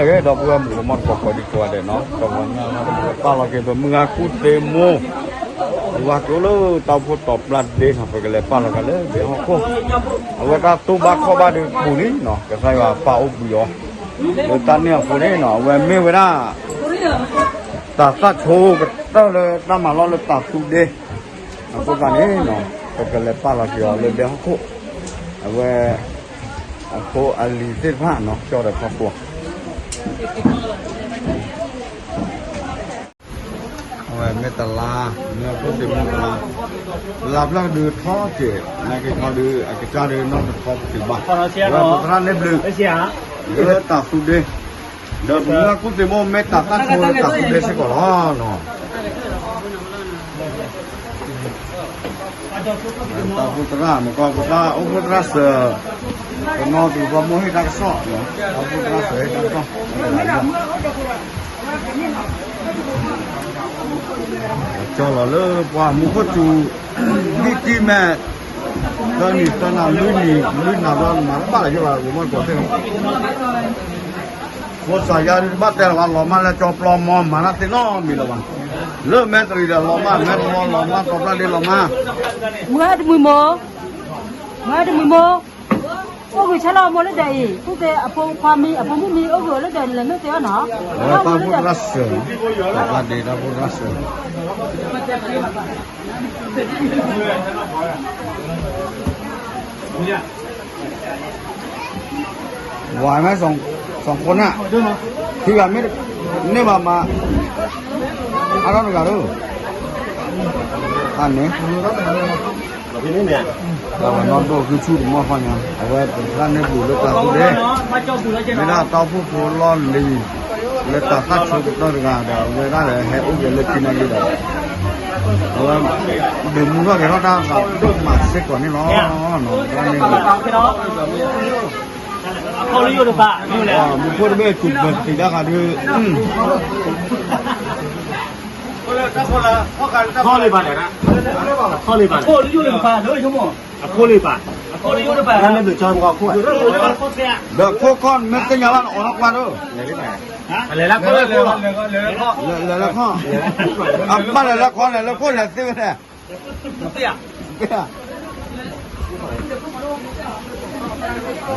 ကဲ ဒီပုၢ်ဝဲၢ်မုၣ်ကမီၤတကိးကိးဒံကိးဂၤဒဲးနီၤ, တဂီၤညါလီၤ ပကလဲၤပာ်လီၤက့ၤ ပမုၢ်ဂၤကူၣ်သ့ၣ်မိၢ် ဝၤကျိလၢတၢ်အိၣ်ဖှိၣ်တီၤပျၢ်ဒ့နီၤ, ပကလဲၤပာ်လီၤက့ၤလၢဒ့ဟီၣ်ခိၣ်, အဝဲတၢ်တိၢ်ဘၣ်ခီၣ်ဘၣ်ဒုးပူၤလံနီၤ, ကစၢ်ယွၤပာ်အိၣ်ဘှံးအီၤ လၢတၢ်န့ၣ်အဃိန့ၣ်နီၤ, အဝဲမ့ၢ်ဝဲဒၣ် တၢ်သၣ်ဆိကတၢၢ်လၢတၢ်မၤလီၢ်လၢတၢ်သူဒ့, အဃိသတးန့ၣ်နီၤ, ပကလဲၤပာ်လီၤက့ၤအီၤလၢဒ့ဟီၣ်ခိၣ်, အဝဲ အဖိအလံၤသ့ၣ်တဖၣ်နီၤ, ကၠီဒီးခီပှီၤ အဝဲမ့ၢ်တလါ, မ့ၢ်အဖိသ့ၣ်မ့ၢ်တလါ, လါဖျၢၣ်ဒုးထီၣ်က့ၤ, နာ်က့ၤခီဒုး အကစၢ်ဒုးနီၢ်တထီပသ့ၣ်ဘၣ်, ဝဲပသရၣ်န့ၣ်ဘျုး, လၢတၢ်သူဒ့, ဒီးပမုၢ်ဂၤကူၣ်သ့ၣ်မိၢ်မ့ၢ်တၢ်သၣ်ဆိလၢတၢ်သူဒ့စ့ၢ်ကီးလီၤနီၤ. တၢ်အိၣ်ဖှိၣ်သရၣ် မ့ၢ်ကီး ပတၢ်အိၣ်ဖှိၣ်သရၣ်စၢၤ, ပနီၢ်သူပှၤမိၢ်ဟ့ၣ်တၢ်ကစီၣ်, တၢ်အိၣ်ဖှိၣ်သရၣ်စၢၤဟ့ၣ်တၢ်ကစီၣ်, ကၠီလီၤလၢပှၤမူခိၣ်စူၤ, ဒ်တံၢ်မဲာ်, သၢနံၤသၢနၤလွံၢ်နံၤလွံၢ်နၤဘျီ မၤတဘၣ်လၢၤယဘၣ် ဂိၤမီၢ်တကိးသ့ၣ်နီၤ ဖိစၢ်ယါဒုးတဘၣ်တဲလီၤဘၣ် လီၤမၢ်လၢကၠီပျီမီၢ် မၤတၢ်သ့နီတမံၤလၢၤဘၣ်, လၢမဲတရံးဒီးလီၤမၢ် မဲတဝီလီၤမၢ် တီၤပျၢ်ဒ့လီၤမၢ်, မုၢ်တမုၢ်မိၢ်, မုၢ်တမုၢ်မိၢ်, အိၣ်ဂ့ၤဆၢလီၤမိၢ်လၢဒၢးအံၤ ကူၣ်သ့အဖိခွါမံ အဖိမုၣ်မံအိၣ်ဂ့ၤလၢဒၢးန့ၣ် လဲၤမ့ၢ်သ့အီၤနီၤ, တၢ်အိၣ်ဖှိၣ်သရၣ်စၢၤ, တၢ်ဒ့တၢ်အိၣ်ဖှိၣ်သရၣ်စၢၤ ဝဲမ့ၢ် စီၤခိၣ်နၢ်, ခံဂၤမ့ၢ်န့ၢ်ဘၣ်မး, အါထီၣ်တဂၤဒီး, အန့ၣ်, တၢ်ဝဲနီၢ်ဒိၣ်ဃုဆူၣ်တမီၢ်ဖီညါ အဝဲပသရၣ်န့ၣ်ဘျုးလၢတၢ်သူဒ့, မ့ၢ်ဒၣ်တၢ်အိၣ်ဖှိၣ်ဖိလီၢ်လံၤ, လၢတၢ်သၣ်ဆိကတၢၢ်တဂၤဒီး အဝဲဒၣ်လဲၤဟဲအိၣ်က့ၤလၢခံနာ်က့ဒီး, အဝဲ, ဒုးမူထီၣ်က့ၤထီၣ်တၢ်သးဒိၣ်မးစ့ၢ်ကီးန့ၣ်လီၤ, တၢ်န့ၣ် မူခိၣ်တဘ့ၣ်စူၤပတံၤတၢ်ဃးဒုး, ခီလံဘၣ်လဲၣ်, ခီလံဘၣ်လဲၣ်, အဖိလံဘၣ်, ဒီးခိၣ်ခီၣ်မ့ၢ်သ့ၣ်ညါဘၣ်န့ၣ် အိးထီၣ်ကွၢ်ဒိၣ်, လဲၤလၢခီၣ်, အဘၣ်လဲၤလၢခီၣ်န့ၣ် လၢခိၣ်လဲၤသ့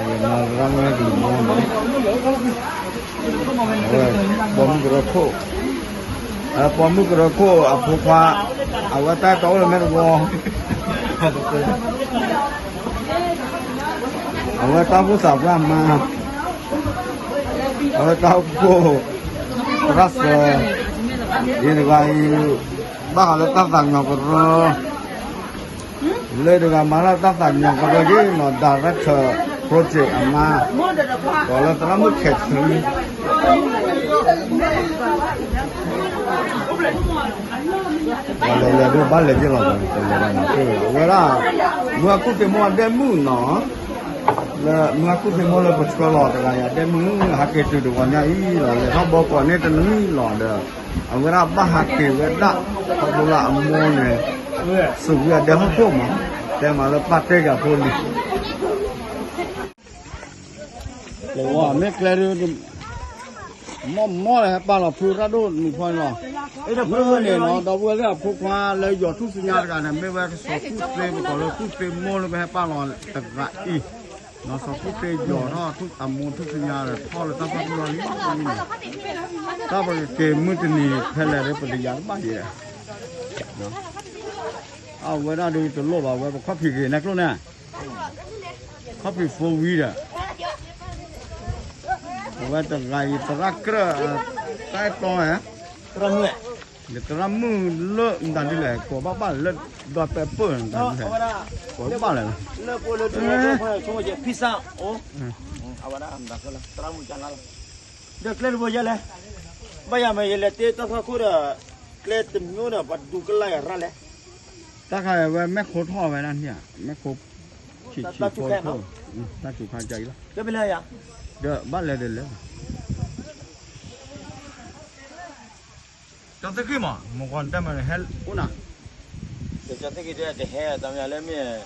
ဝဲန့ၣ် မၤရၢ်မ့ၢ်ဒုးမီၢ်နီၤ, ပိာ်မုၣ်ကရၢခိၣ်, ပိာ်မုၣ်ကရၢခိၣ် အဖိခွါ, အဝဲတၢ်တီအိၣ်လၢမဲတဝီ, အဝဲတၢ်အိၣ်ဖှိၣ်သးပှၢ်မါ, အဝဲတၢ်အိၣ်ဖှိၣ်သရၣ်စၢၤ, ယတဂၤအံၤ, ဘၣ်ဃးလၢတၢ်သးကညီၤကရၢ လၢတဂၤမၤလၢတၢ်သးကညီၤကရၢက့ၤနီၤ director project အမါ, ဒီးလၢသရၣ်မုၣ်ခဲထရံ, လဲၤလဲၤဒိၣ်ဘၣ်လဲၤယ့ၢ်လီၤ တလဲၤဘၣ်နီၤ, အဝဲဒၣ်, မုၢ်အကူၣ်သ့ၣ်မိၢ်အဒဲမုၣ်နီၤ, လၢမုၢ်အကူၣ်သ့ၣ်မိၢ်လၢပဆှၢလီၤတဂၤအံၤ အဒဲမုၣ် ဟးက့ၤတုၤတဂီၤညါအံၤလီၤ လဲၤထီၣ်ဘီကီးန့ၢ်တနွံလီၤဒီး, အဝဲဒၣ်ဘၣ်ဟးက့ၤဝဲဒၣ် ခီဖျိလၢအမိၢ်န့ၣ်, စူးဝံအဒဲဟီၣ်ခိၣ်မး, တဲမးလၢပၢ်တဲက့ၤအဖိလံၤ မ့ၢ်ကျဲဒုး, မီၢ်မီၢ်လၢဟဲပာ်လီၤဖုရၣ်ဒိၣ်နုာ်ဖီန့ၣ်လီၤ, မ့ၢ်န့ၣ်နီၤ ဒီပုၢ်ဝဲၢ်လၢအဖိခွါလၢယီၤထူၣ်စုညါတဂၤန့ၣ် မ့ၢ်ဝဲစီၤကူၣ်သ့ ပကိးလၢကူၣ်သ့မိၢ်လၢပဟဲပာ်လီၤတဂၤအံၤ, စီၤကူၣ်သ့ယီၤထီၣ်အမိၢ်ထူၣ်စုညါဒီးထီၣ်လၢတၢ်ဖီခိၣ်လီၤလံ, တၢ်ပကက့ၤမုၢ်တနံၤဖဲလဲၣ်ဒီးပတယၤတဘၣ်ယဲ, အဝဲဒၣ်ဒုးတလိၣ်ဘၣ်ဝဲပခီၣ်ဖံးဂ့ၤနဲကျိၣ်န့ၣ် ခီၣ်ဖံး four wheel ဒီး, အဝဲတဂၤအံၤသရၣ်ကြၢး, တၢ်အဲၣ်တီ, ဒီးသရၣ်မုၣ်လၢမတၤဒ်လဲၣ် ကိးဘၣ်ဘၣ်လၢဒီးပဲပၢၢ်မတၤဒ်လဲၣ်, ကိးဘၣ်လဲၣ်လီၤ, ဒီးကျဲတဘိယဲလဲၣ်, ဘၣ်ယၤမ့ၢ်ယလဲၤတ့တၢ်ဖီခိၣ်ဒီး, ကျဲတမံၤအိၣ်ဒီးပှၤဒူကလၢ်ယၤရၣ်လဲၣ် တၢ်ခါအဝဲမဲၢ်ခိထီၣ်ဝဲဒၣ်န့ၣ်, မဲၢ်ခိဆံးခိထီၣ်, တၢ်စူၤခါကအံၤလီၤ, ဒီးဘၣ်လဲၤဒီးလဲၤ, ကၠီသ့ၣ်ဃံမး မကွၢ်တၢ်မၤဟဲအိၣ်နၤ, ကၠီသ့ၣ်ဃံတဲတဟဲတမံၤလၢမ့ၢ်,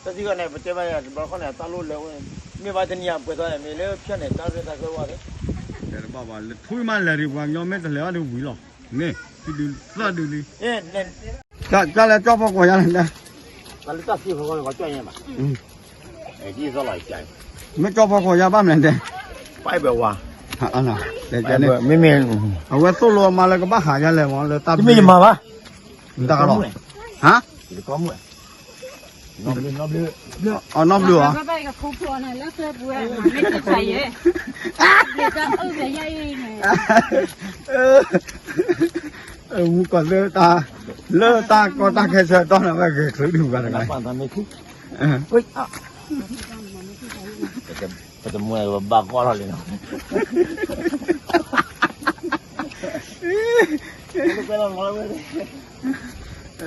တၢ်သံကွၢ်န့ၣ် ပတဲဘၣ်ယၤတဘျီခီန့ၣ် တၢ်လိၣ်လဲၤအိၣ်, မ့ၢ်ဘၣ်တနံၤအပှဲၤသီန့ၣ် မ့ၢ်လၢဖၠၣ်န့ၣ် တၢ်ရဲၣ်တၢ်ကျဲၤဝဲသ့ၣ် ဘၣ်ဘၣ် လၢထူမးလဲၤဒံး ပှၤကညီမ့ၢ်တလဲၤအီၤဒုးဝံၤလီၤ, မ့ၢ် ဒုးသၣ်ဒုးလံ, ကလဲၤကၠီဖီခိၣ်ယါလဲၣ်, မ့ၢ်ကၠီဖီခိၣ်ယါဘၣ်မနုၤလဲၣ်, မ့မ့ၢ် အဝဲသိၣ်လိမးလၢကဘၣ်ဟးယါလဲၣ်မး လၢတၢ်မ့ၢ်ယမၤဘၣ်, တၢ်ကလီၤ, ဟါ အနီၢ်ဘျုးအီၤ, မူကီၢ်သၢတၢ်, လၢတၢ်ကီတၢ်ခဲဆၢကတီၢ်န့ၣ် ဝဲဂဲၤချုးဒုးဘၣ်တဂၤ, ပတမူဘၣ်ကီလီၤလံနီၤ,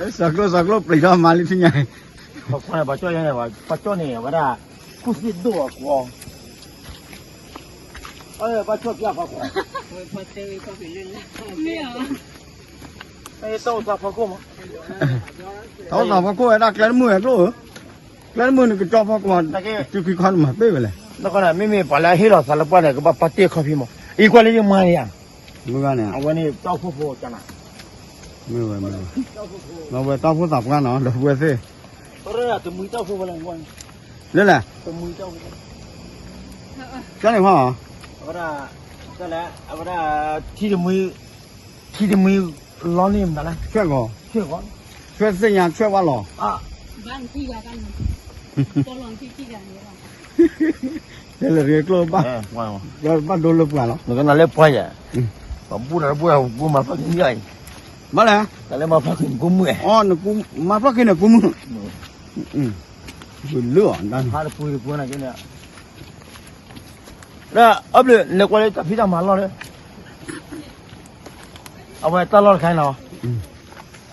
စီၤကျိၣ်စီၤကျိၣ်ပျံၤထီၣ်မၤလံထံၣ်ညါ, ပှၤကၠီၣ်န့ၣ် ပှၤကၠီၣ်န့ၣ် အဝဲဒၣ် ကူစ့ဒိၣ်အကွီ, ဘၣ်ကၠီၣ်ပျၢ်ဖီခိၣ်, တၢ်အိၣ်သးဖီခိၣ်ဝဲဒၣ်ကျဲတမုၢ်ဝဲကျိၣ်ဧၢ, ကျဲတမုၢ်န့ၣ်ကကၠီဖီခိၣ်, တုၤခံခီနမၤပ့ၢ်ဝဲလဲၣ်, မ့မ့ၢ်ပှၤလၢအဟ့ၣ်လီၤသးလၢပှၢ်န့ၣ် ကဘၣ်ပာ်တ့ၢ်ခီဖံမး, အံၤကွၢ်လၢယမၤန့ၣ်ဧါ, မ့ၢ်ဂ့ၤန့ၣ်, အဝဲန့ၣ်တၢ်အိၣ်ဖှိၣ်ဖိကနၤ, မ့ၢ်ဝဲမ့ၢ်ဝဲ, အဝဲတၢ်အိၣ်ဖှိၣ်သးပှၢ်နီၤ ဒီပုၢ်ဝဲၢ်သ့ၣ်, လၢလဲၣ်, ကန့ၣ်ဖီ, အဝဲဒၣ်, ထံတမှံ, ထံတမှံလီၤန့ၣ်မတၤလဲၣ်, ဆွဲၣ်ဂီၤ, ဆွဲၣ်သ့ၣ်ညါဆွဲၣ်ဝါလီၤ, တဲလၢဂ့ၤကျိၣ်ဘၣ်, ဘၣ်ဒိလၢပှၤလီၤ, နကနၣ်လၢပှၤယၤ, ပှၤဘူၣ်နၤဘူၣ်နၤ ပှၤမၤဖျီၣ်ခံန့ၣ်အံၤ, ဘၣ်လဲၣ်, တၢ်လၢမၤဖျီၣ်ခံန့ၣ်ကိးမုၢ်, မၤဖျီၣ်ခံန့ၣ်ကိးမုၢ်, ပလၢအီၤ, လၢအဘျုး နကွၢ်လၢတၢ်ဖံးတၢ်မၤလီၢ်လၢ အဝဲတၢ်လီၢ်တခါအံၤနီၤ,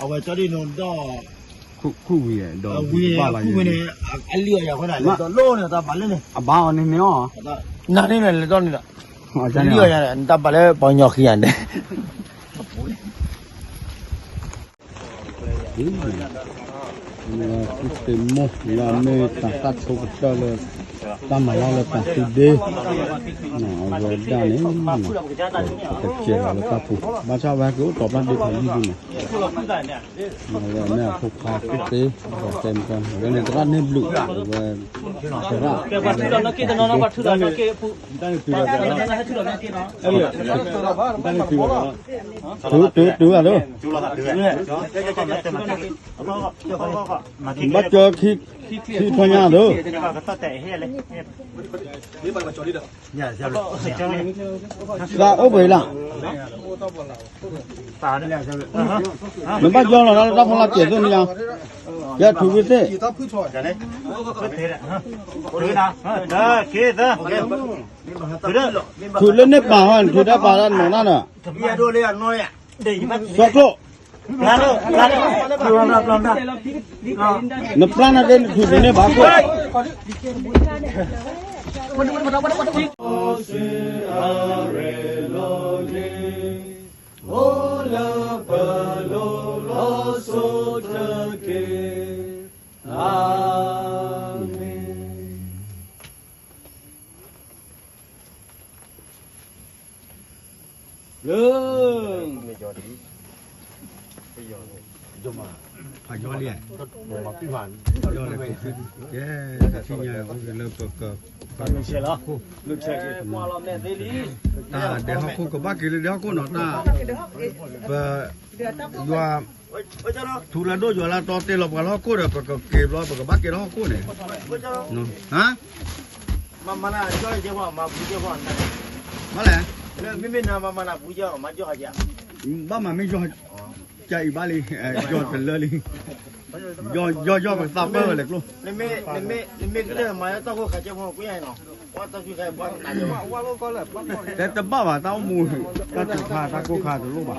အဝဲကၠီဒ်နီၤဒီး, ခူၣ်ဝံၤဒီး, ဝံၤန့ၣ်, အလံာ်အီၤယၤဃီန့ၣ်, ဒီးလိၣ်န့ၣ် တၢ်ဘၣ်လၢန့ၣ်, အဘၣ်အီၤန့ၣ်န့ၣ်အီၤ, နၤန့ၣ်န့ၣ် လဲၤဒီးန့ၣ်ဒီး, လံာ်အီၤယၤန့ၣ် တၢ်ဘၣ်လၢပှၤကညီခံဂၤန့ၣ် သုးမုၢ်လၢ်မိၢ်လၢမ့ၢ်တၢ်သၣ်ဆိကတၢၢ်လၢ တၢ်မၤလီၢ်လၢတၢ်သူဒ့, အဝဲဒၣ်န့ၣ်, ပကစဲးလီၤလၢတၢ်ပူၤ ဘၣ်ဆၣ်ဝဲကအိၣ်တီၤပျၢ်ဒ့ဖးယံၢ်ဒ်န့ၣ်, အဝဲမ့ၢ်အဖိခွါသ့ၣ်သ့ၣ်, အဝဲန့ၣ်သရၣ်န့ၢ်ဘျုး, အဝဲ, သရၣ်, တၢ်န့ၣ်တုၤဘၣ်က့ၤလီၤ, တၢ်န့ၣ်တုၤဘၣ်က့ၤလီၤ, တုၤ, တုၤ, တုၤဘၣ်လၢ ဘၣ်ကၢခံ, ခံထီညါဒီး, သးအိၣ်ပှဲၤလၢ်, နဘၣ်ကၢလီၤလၢတၢ်ဖီလာ်ကဲၤသိၣ်န့ၣ်ယါ, ယဲၢ်ထူဝံသ့ၣ်, ထူလၢန့ၢ်ပာ်ဟီ ထူဒၢပာ်လၢနီၢ်နၢ်ဒီး, စီၤကျိၣ် နပျၢ်နၤက့ၤနထူၣ်ပူၤန့ၢ်ဘၣ်ခိၣ်, အိၣ်လၢပလိၤလီၤစိၤတက့ၢ်, အၤမ့ၣ်. လၢ, ဖးယီၤလံ, ယီၤလံ, ကဲ, တထံၣ်ညါအိၣ်က့ၤလၢပက, တၢ်ဒဲးဟီၣ်ခိၣ်ကဘၣ်က့ၤလၢဒဲးဟီၣ်ခိၣ်နီၤ, တၢ်, ပ, ယွၤ, ထူလၢဒိၣ်ယွၤလၢတီတ့လီၤပှၤလၢဟီၣ်ခိၣ်ဒီး ပကက့ၤဘျီ ပကဘၣ်က့ၤလၢဟီၣ်ခိၣ်န့ၣ်, ဟါ, မၤမၤနၤ, မၤလဲၣ်, ဘၣ်မၤမ့ၢ်ယီၤ, ကအံၤဘၣ်လံ, ယီၤတလၢလံ, ယီၤယီၤပသးပၢၢ်ဝဲလဲၣ်ကျိ, တဲတဘၣ်ဘၣ်တၢ်အိၣ်မူ, တၢ်စူၤခါတၢ်ကိၢ်ခါတလိၣ်ဘၣ်,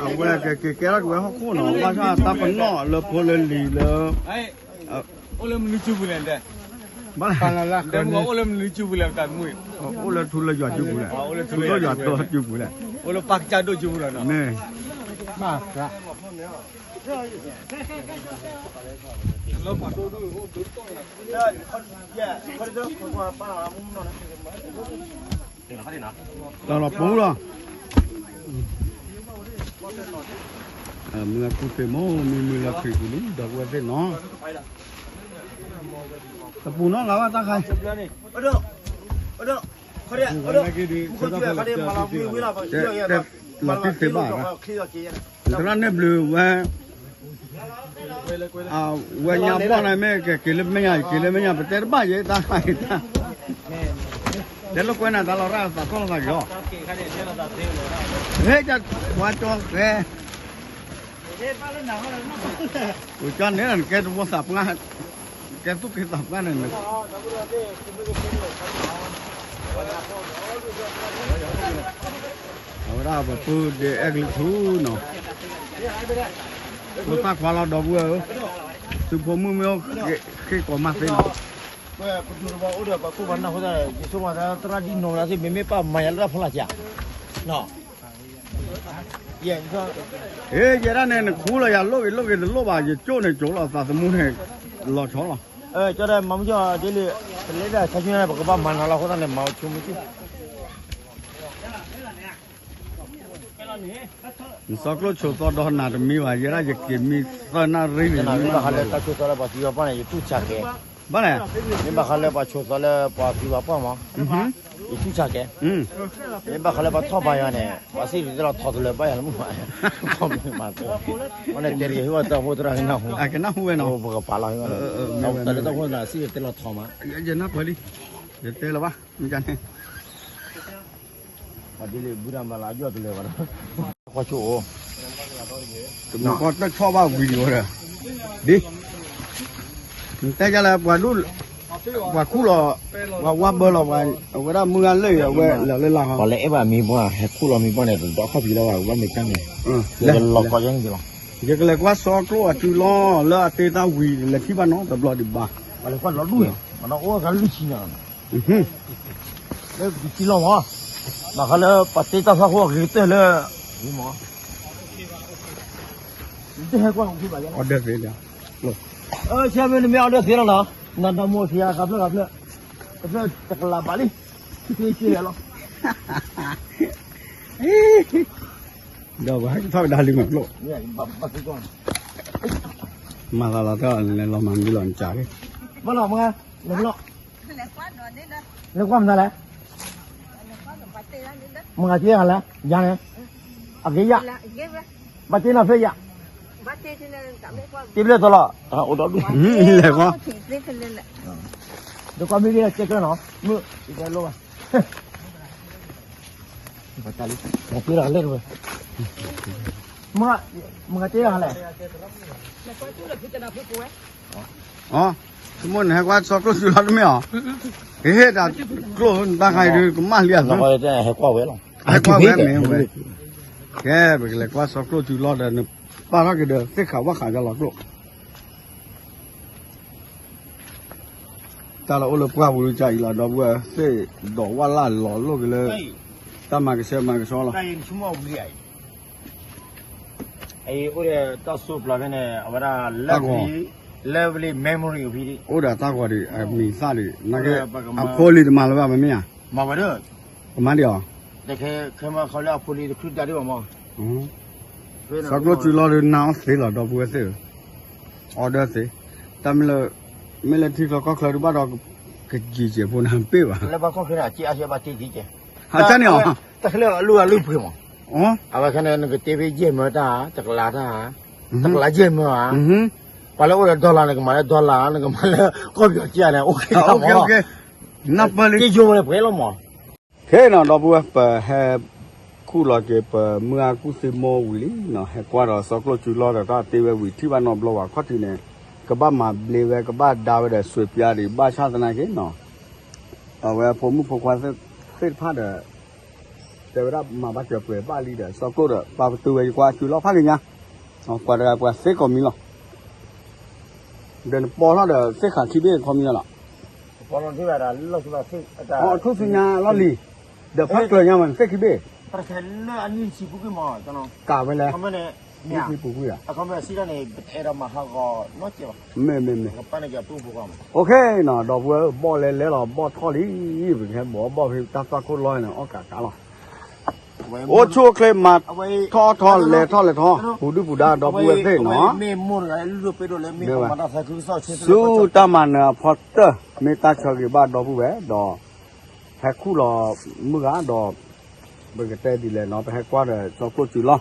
အဝဲကက့ၤကဲထီၣ်က့ၤဝဲဟီၣ်ခိၣ်နီၤ, ဘၣ်ဆၣ်တၢ်ပနီၣ်လၢဖိလၢလံၤလၢ အိၣ်လၢမနုၤစုပူၤလဲၣ်, အိၣ်လၢမနုၤစုပူၤလဲၣ်, အိၣ်လၢထူလၢယွၤစုပူၤလဲၣ်, ထူလၢယွၤတီစုပူၤလဲၣ်, အိၣ်လၢပၢ်ကစၢ်ဒိၣ်စုပူၤလီၤနီၤ, မ့ၢ် တၢ်လီၤပူၤလီၤ. မုၢ်အကူၣ်သ့ၣ်မ့ၢ်မုၢ်မုၢ်လၢခရံာ်ပူၤလံ ဒီပုၢ်ဝဲၢ်သ့ၣ်နီၤ. တပူၤနီၤ လၢဝဲတၢ်ခါ တဲ လီၤတံၢ်သ့ဘၣ်, သရၣ်န့ၣ်ဘျုးဝဲ, ဝဲညါဘီၣ်န့ၣ်မ့ၢ်ကက့ၤလၢမဲာ်ညါ က့ၤလၢမဲာ်ညါ ပတဲတဘၣ်ယဲ တၢ်တၢ် တဲလိာ်ကွဲနၤတၢ်လီၤရၣ်သးထီၣ်လီၤသးက့ၤအီၤ, ဟဲ ပှၤကၠီဃဲ ပကၠီန့ၣ် နကဲတဘိသးပှၢ်, နကဲသူၣ်က့သးပှၢ်န့ၣ် အဝဲဒၣ်ပပုၢ်ဒ့အဲၣ်ကလုၢ်ထူနီၤ, ဖိသၣ်ခွါလီၤဒီပုၢ်ဝဲၢ်ဧၢ, သုဖိမုၣ်မ့ၢ်အိၣ်ဃ့ကိးမးသ့နီၤ, ပဒိၣ်တဘၣ်အိၣ်ဒီးပှၤခိၣ်ပှၤနၢ်အဃိသတး ယဆိကမိၣ်သးသရၣ်ဒ်နီၤမးသ့ မ့မ့ၢ်ပၢ်မၤယၤလၢတၢ်ဖီလာ်စ့ၢ်, နီၤ ဟ့ ယဲဒၣ်န့ၣ် နခူလီၤယၤလိၣ်ဂ့ၤလိၣ်ဂ့ၤတလိၣ်ဘၣ် ယကၠိၣ်န့ၣ်ကၠိၣ်လီၤ သးသမူန့ၣ် လီၤဆီလီၤ, ကၠီဒၣ်မၤမုၢ်ကၠီဒ်လံ, တလဲဒၣ်ဆါဆူညါ ပကဘၣ်မၤနီၤလီၤအဃိသတးန့ၣ် မၤဝဲဆိမုၢ်ဆူၣ် နစီကျိၣ်ဆိးသီဒီးနၤတမံဘၣ် ယဲဒၣ်ယက့ၤမံသၢနၣ်ရံၣ်န့ၣ် မ့ၢ်ဘၣ်ဃးလၢတၢ်ဆိးသီလၢပှၤသံပှၤပှၢ်န့ၣ် ယတူၢ်ဆါကဲ, ဘၣ်လဲၣ်, မ့ၢ်ဘၣ်ဃးလၢပှၤဆိးသီလၢပှၤသံပှၤပှၢ်မး, ယတူၢ်ဆါကဲ, မ့ၢ်ဘၣ်ဃးလၢပှၤထီၣ်ဘါယွၤန့ၣ် ပှၤစံၣ်တဲၤတဲလီၤထီၣ်တလၢၤဘၣ်ယၤလၢမုၢ်ဘၣ်, ထီၣ်မ့ၢ်မၤသၢ, အန့ၣ်တဲတဂ့ၤ ဟ့ၣ်ဝဲတၢ်ဖိတရၣ်ဟ့ၣ်နၢ်ဟူ, အကနၢ်ဟူဝဲနီၤ, ပကပာ်လီၤဟ့ၣ်ဝဲ, တၢ်လၢတၢ်ဖိန့ၣ် စံၣ်တဲၤတဲလီၤထီၣ်မး, ယနၢ်ပှဲၤလံ, ယတဲလၢၤဘၣ် မ့ၢ်န့ၣ် ပှၤဒ်လၢဘူၣ်တၢ်မၤလၢအယီၢ်တလၢၤဘၣ်ဒီး, ကွၢ်ဆိၣ်အိၣ်, တမူကီၢ်တဆီၣ်ဘၣ်ဝံၤဒီး, ဒ်, နတဲယၤလၢပှၤဒူၣ်, ပှၤခူၣ်လီၤ, ပှၤဝါဘၢလီၤ, အဝဲဒၣ်မုၢ်ဂၤလၢာ်အံၤ အဝဲလၢာ်လၢလၢ်ဟီ, ပှၤလၢအဲၣ်ဘၣ်မံၤပှၢ် ဟဲခူၣ်လီၤမံၤပှၢ်န့ၣ် တဒီးခီၣ်ဖံးလၢၤဘၣ် ဝဲမ့ၢ်ကၢ်န့ၣ်, လၢလီၤကီယဲန့ၣ်လီၤ, ယကလဲၤကွၢ်စီကျိၣ်အစုလီၢ် လၢအတ့တၢ်ဝံၤ လဲၤထံၣ်ဘၣ်နီၤ တဘျီဒံးဘၣ်, ပှၤလဲၤကွၢ်လီၤဒူၣ်, မ့ၢ်နီၤအိၣ်ဂၤလွံၢ်ဆံညါ လၢပကစံလီၤမး, ဘၣ်ဃးလၢပှၤတ့တၢ်ဖးခိၣ်အဂ့ၤကတၢၢ်လၢ, မး, နတဟဲကွၢ်, order သ့လီၤ, ဆဲမ့ၢ်နမ့ၢ် order သ့လီၤနီၤ, နဒီမိၢ်ထံဂၤဃးဖျၢၣ်ဃးဖျၢၣ်, ဃးဖျၢၣ်တကလးဘၣ်လံ, ထံၣ်ထံၣ်လီၤ ဒီးပှၤဟဲကထီၣ်ကဒါလံမးကျိၣ်, မၤသးလီၤတၢ်လဲၤလီၤမၤမံလီၤ နကၢ်လံ, ဘၣ်လီၤမး, လဲၤလီၤ, လဲၤကွၢ်မနုၤလဲၣ်, မၤတ့ဂၤလဲၣ်, ယၤန့ၣ်, အက့ယၤ, ဘၣ်တ့နီၤဖျၢၣ်ယၤ, တ့ဖျၢၣ်သီလီၤ, အိၣ်ဒီဒူၣ်, လဲၤကွၢ်, ဒီးကွၢ်မ့ၢ်ဂ့ၤစဲကျၢၢ်နီၤ, မုၢ်, ယတဲလိၣ်ဘၣ် မၤတ့လီၤလဲၣ်, မၤတ့လီၤလဲၣ်, ဆိကမိၣ်နဟဲကွၢ်စီကျိၣ်စုလီၢ်တမ့ၢ်အီၤ, ဟ့ၣ်တၢ်ကျိၣ်နတၢ်ခါအံၤဒုး ကမၣ်လံအသး, ဟဲကွၢ်ဝဲလီၤ, ဟဲကွၢ်ဝဲမ့ၢ်ဝဲ, ကဲ ပကလဲၤကွၢ်စီကျိၣ်စုလီၢ်ဒီး နပာ်ထီၣ်က့ၤဒီးသ့ၣ်ခးဝၣ်ခးကလီၤကျိၣ် တၢ်လၢအိၣ်လၢပှၢ်ပူၤကစၢ်အံၤလီၤ ဒီပုၢ်ဝဲၢ် သ့ၣ်ဒီးဝၣ်လၢ်လီၤလိၣ်က့ၤလၢ တၢ်မၤကဆှဲမၤကဆှီလီၤ, အိၣ်ဒီးတၢ်စိးပျီဖဲန့ၣ် အဝဲဒၣ် lovely memory ဖဲ အိၣ်ဒီးတၢ်ဂီၤဒံး အမံၤသၣ်ဒံး နကဲ အဖိလံၤတမၤလၢၤဘၣ် မ့မ့ၢ်ဧါ, မၤဝဲဒီး ကမၤဒံးအီၤ, ခဲမၤခီလၢအဖိလံၤတချုးတၢ်ဒံးဘၣ်မး, စီကျိၣ်စုလီၢ်ဒီးနၤအီၣ်သ့လီၤ ဒီပုၢ်ဝဲၢ်သ့ၣ်ဧၢ, အီဒၢသ့, တၢ်မ့ၢ်လၢ မ့ၢ်လၢထံချီကီၢ်ချီဒုးဘၣ်ဒီး ကကံၤစဲးဖိန့ၣ်ပ့ၢ်ဘၣ်, လၢဘၣ်ကီၢ်ချီန့ၣ် အက့အါစဲးဘၣ်တ့ကံၤစဲး, အကန့ၣ်အီၤ, တၢ်ခဲလၢာ်အလုၢ်အလုၢ်ပှ့ၤမး, အဝဲခဲန့ၣ် နကတ့ဖဲယဲၢ်မၢတၢ် တကလးတၢ်, တကလးယဲၢ်မၢဧါ, ပှၤလၢအိၣ်ဒီး dollar နကမၤလၢ dollar နကမၤလၢကီၢ်ပယီၤက့န့ၣ် အိၣ်ခဲမး, နပၢၢ်လံ က့ယိဝဲလၢပှဲၤလီၤမး, ခဲနီၤ ဒီပုၢ်ဝဲၢ် ပဟဲခူၣ်လီၤက့ၤ ပမုၢ်အါကူၣ်သ့ၣ်မိၢ်ဝံၤလံနီၤ ဟဲကွၢ်ဒီးစီကျိၣ်စုလီၢ်ဒီးတၢ်တ့ဝဲဝံၤ ထံၣ်ဘၣ်နီတဘျီဘၣ် ခီၣ်ထံးန့ၣ် ကဘၣ်မၤဘျ့ဝဲ ကဘၣ်ဒါဝဲဒီး စွဲးပျါဒံး ဘၣ်ဆၣ်သနာ်က့နီၤ အဝဲဖိမုၣ်ဖိခွါသ့ၣ်တဖၣ်ဒီး တဲဝဲဒၣ်မၤဘၣ်စၢၤပှဲၤဘၣ်လံဒီး စီကျိၣ်ဒီး ပာ်ပတုာ်ဝဲယကွၢ်စုလီၢ်ဖးက့ၤညါ, ပှၤတဂၤပှၤသ့ကိးမံၤလီၤ, ဒီးနပီထီၣ်ဒီးသ့ၣ်ဃာ်ခံဘ့ၣ်ခီမံၤလီၤ, အထူၣ်ဆူညါလီၢ်လံၤ, ဒီးဖးကျၢၤညါမး နသ့ၣ်ခံဘ့ၣ်, ကးဝဲလဲၣ်, မ့ၢ်ပူၤကွံာ်ဧါ, မ့ၢ်မ့ၢ်မ့ၢ်, အိၣ်ခ့နီၤ ဒီပုၢ်ဝဲၢ် ဘီၣ်လဲၤလဲၤလီၤ ဘီၣ်ထီၣ်လံ, ပကဟဲဘီၣ်ဘီၣ်ဖဲတၢ်သွၣ်ခိၣ်လီၢ်န့ၣ် အီၣ်ကးကးလီၤ, အိၣ်ဆူၣ်အိၣ်ချ့မၤထီၣ်ထီၣ်လဲၤထီၣ်လဲၤထီၣ် ပူၤဒုၣ်ပူၤဒါ ဒီပုၢ်ဝဲၢ်သ့ၣ်နီၤ, ဆူတၢ်မၤနၢၤအဖီတၢၢ် မ့ၢ်တၢ်ဆၢဂ့ၤဘၣ်ဒီပုၢ်ဝဲၢ်ဒီး ဟဲခူၣ်လီၤမုၢ်ဂၤဒီး ပကတဲဒ်လဲၣ်နီၤ ပဟဲကွၢ်ဒီးစီၤကျိၣ်စူၤလီၤ,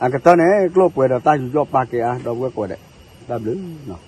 အကတၢၢ်န့ၣ် ကျိၣ်ပှဲၤဒီးတၢ်ယူးယီၣ်ပာ်ကဲအါ ဒီပုၢ်ဝဲၢ်ကိးဂၤဒဲး, တၢ်ဘျုးနီၤ.